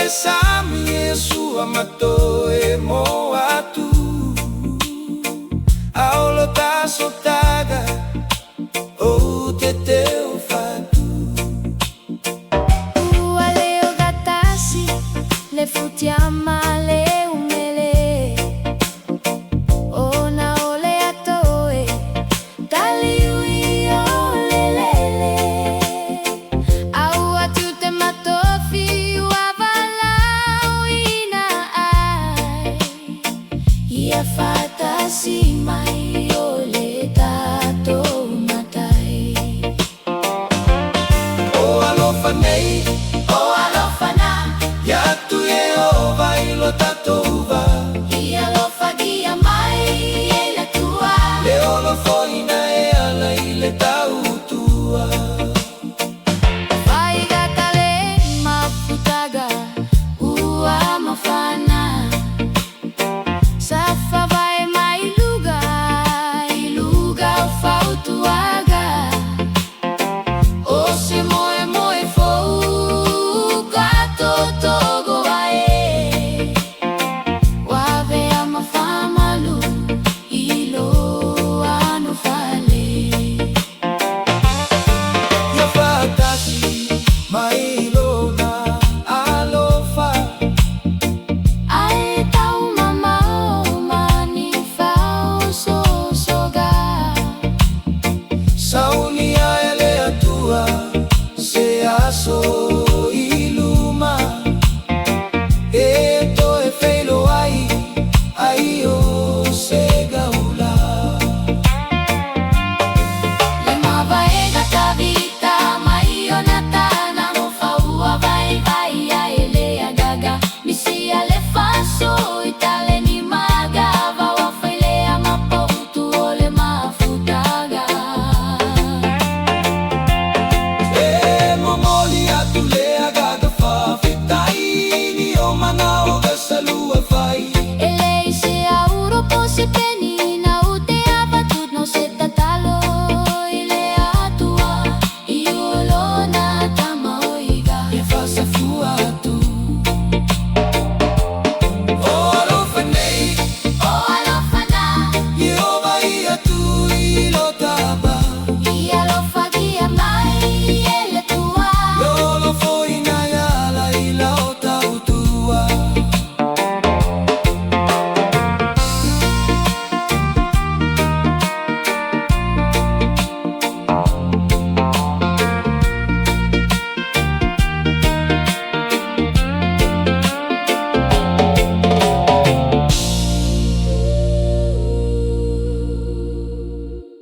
le sami e sua ma toe mo atu. A o lo taso taga o te teo fatu. Ua le ogatasi le futia ma le umele, ona o le ato e taliui o le lele. A ua tiute ma tofi ua valaauina ai, ia faatasi mai.